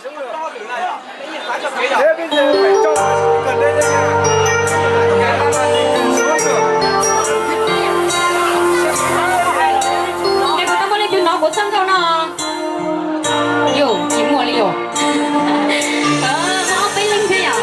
Es kuv tau muaj leej twg hnov kuv txhawb nkauj no? Yus tsis muaj li yus. Ob peb leeg thiab yom.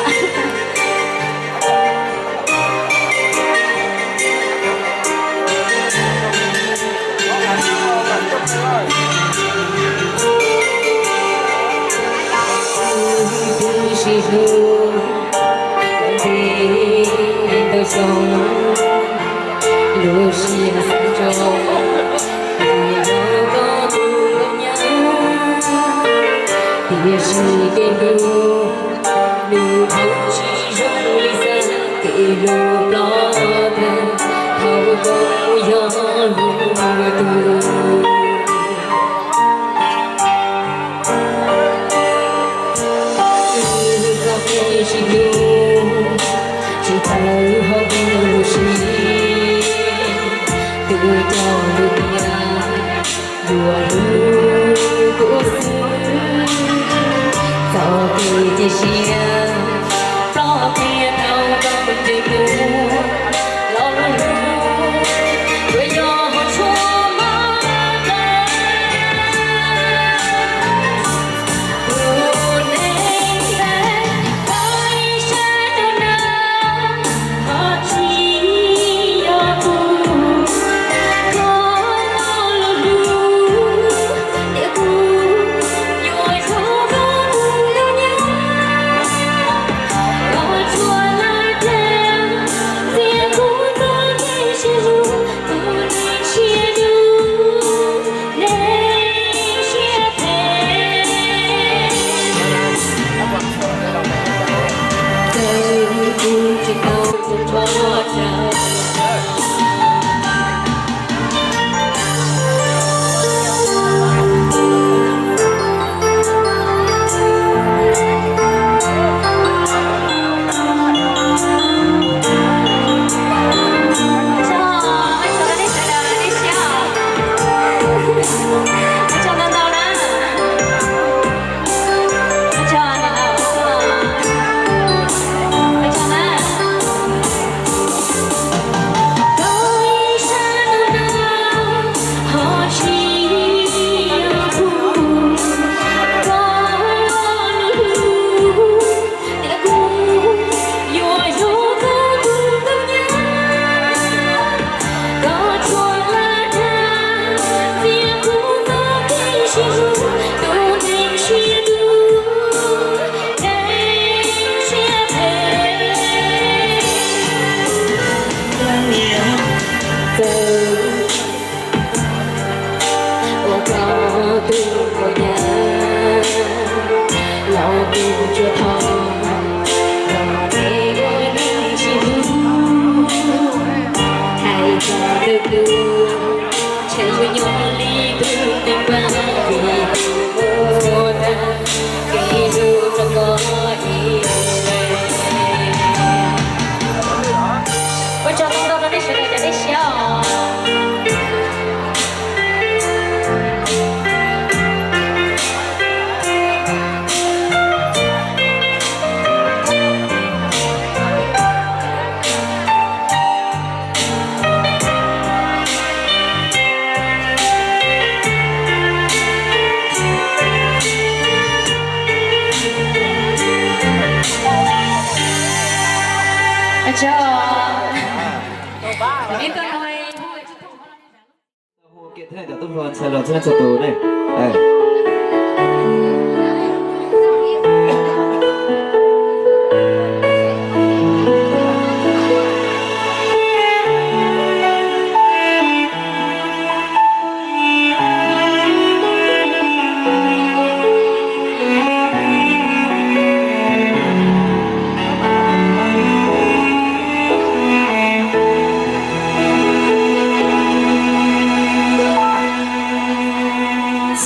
Lub sij hawm ntawd xyoo, lub sij hawm xav nrog nws nrog koj mus nyob, tiam sis kev hlub nws thaum tsis zoo li xav, kev hlub plob tag thaum koj mus yog luag tus. Txoj kev sib hlub tsis tawm hauv lub siab, twb cog lub tiag yuav hlub kuv xwb. Txoj kev cia siab plob tiag thaum koj ntsib kuv, lo lus hlub tsuas yog hauv tshuaj mog. Kuv neeg ntawd koj ib sab ntuj no ho tsis yog kuv, koj lo lus hlub tias kuv yuav yog koj tus ntoo nyab. Koj tsuas lam dag ntxias kuv txoj kev sib hlub, tus neeg siab dub, neeg siab phem. Txawm kuv tsis tau nrog nrog Ua koj tus nkauj nyab, los tus tsuas thov kom peb ua neej sib hlub. Hais txog tus hlub, ntshe yuav nyob li tus neeg npab, vim tus muaj tag kev hlub rau koj ib leeg. Ua tsaug ntau ntau rau nej sawv daws cov nej siab os. Hu ua ke thiab cov tub hluas ntxhais hluas txhua leej txhua tus ne.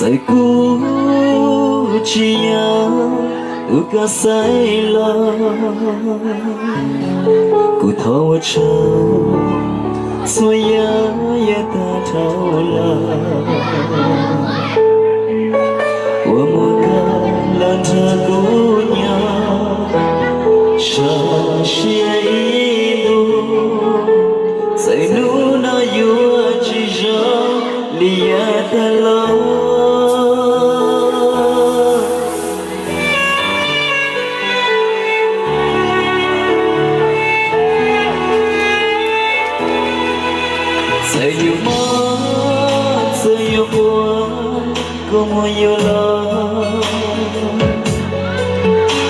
Txawm kuv tsis yog tus koj xaiv los, kuv thov ua tsaug txhua yam yav tag dhau los, uas muaj koj los nrog Yuav los,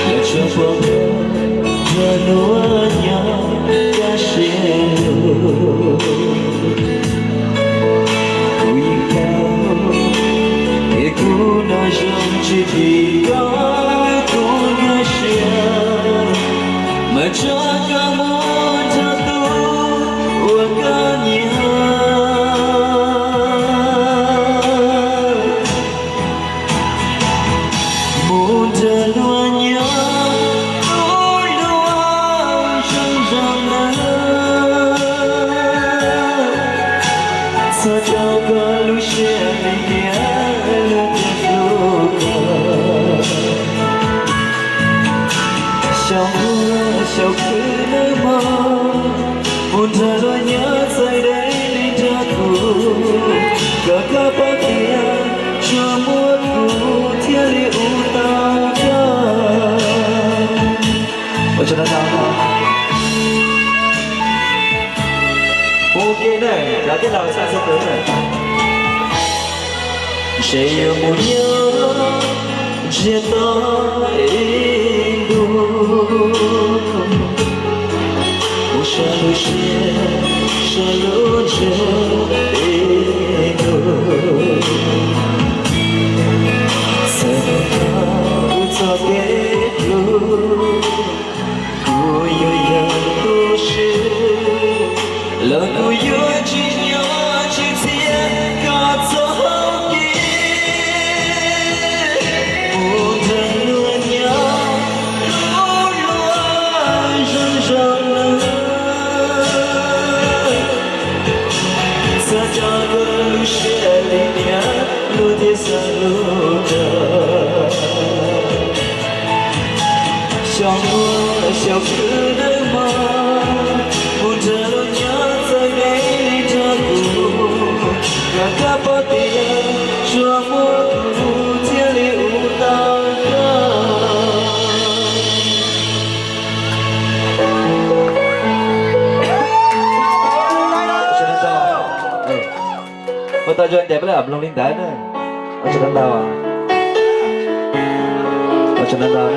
los tso pom koj, yog luag nyob kaj siab lug. Kuv yeej paub, es kuv nco zoo tsis phim koj, kuv nyuaj siab mas tso koj mus nrog tus uas koj nyiam. Mus nrog luag nyob, hlub luag zoo zoo nawb. Txhob rau koj lub siab li tias luag tias hlub koj. Xyaum muaj xyaum khwv nawb mog, mus nrog luag nyob txawm deb li nrog kuv, kom koj paub tias tsuas muaj kuv thiaj li ua tau koj. Ua tsaug ntau ntau. Ua ke na, cov tij laug txhua txhua tus na. Ntshe yuav mus nyob ntsiag to ib ntus, mus so lub siab so lub ntsws ib ntus. Txawm hnub no kuv txoj kev hlub kuv yuav yog tu siab, los kuv yuav tsis nyob tsis txiav koj txoj hau kev. Mus nrog luag nyob, hlub luag zoo zoo nawb. Txhob rau koj lub siab li tias luag tias xav hlub koj. Xyaum muaj xyaum khwv nawb mog, mus nrog luag nyob txawm deb li nrog kuv, kom koj paub tias tsuas muaj kuv thiaj li ua tau koj. Ua tau zoo ces peb los mloog li ntawd na. Ua tsaug ntau, ua tsaug ntau, ua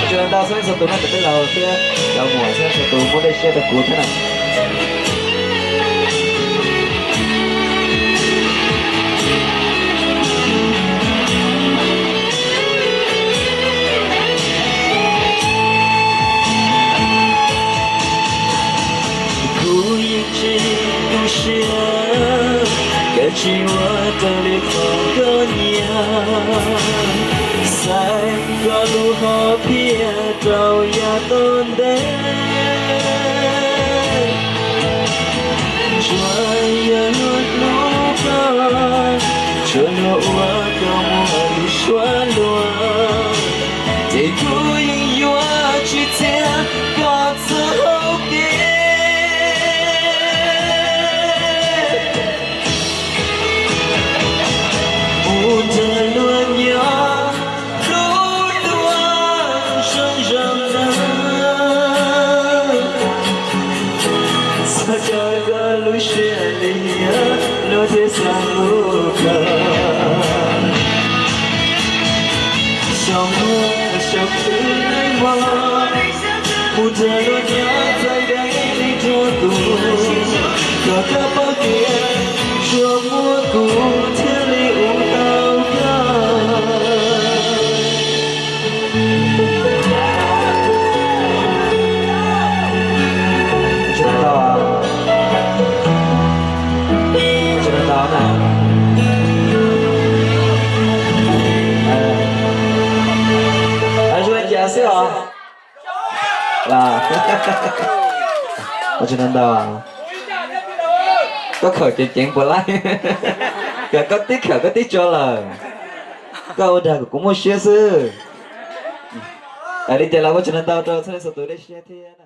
tsaug ntau xeeb txhua tus na, cov tij laug thiab cov muam xeeb txhua tus muab dej siab rau kuv thiab na. Kuv yeej tsis tu siab, koj tsis ua raws li qhov koj nyiam, xaiv koj lub hom phiaj rau yav tom ntej. Tsuas yog luag hlub koj, tsuas luag ua koj muaj lub suab luag, ces kuv yeej yuav tsis txiav koj txoj hau kev. Mus nrog luag nyob, hlub luag zoo zoo nawb. Txhob rau koj lub siab li tias luag thiaj xav hlub koj. Xyaum muaj xyaum khwv nawb mog, mus nrog luag nyob txawm deb li nrog kuv, kom koj paub tias tsuas muaj kuv thiaj li ua tau koj. Tsaug ntau, tsaug ntau na. Zoo li cas xwb os? Ua tsaug ntau ntau. Koj khawm ceev ceev puas laij? Kom koj tib khawm koj tib tso lawm. Koj ua dag kom kuv muaj siab xwb. Li cas los ua tsaug ntau ntau rau txhua leej txhua tus dej siab thiab.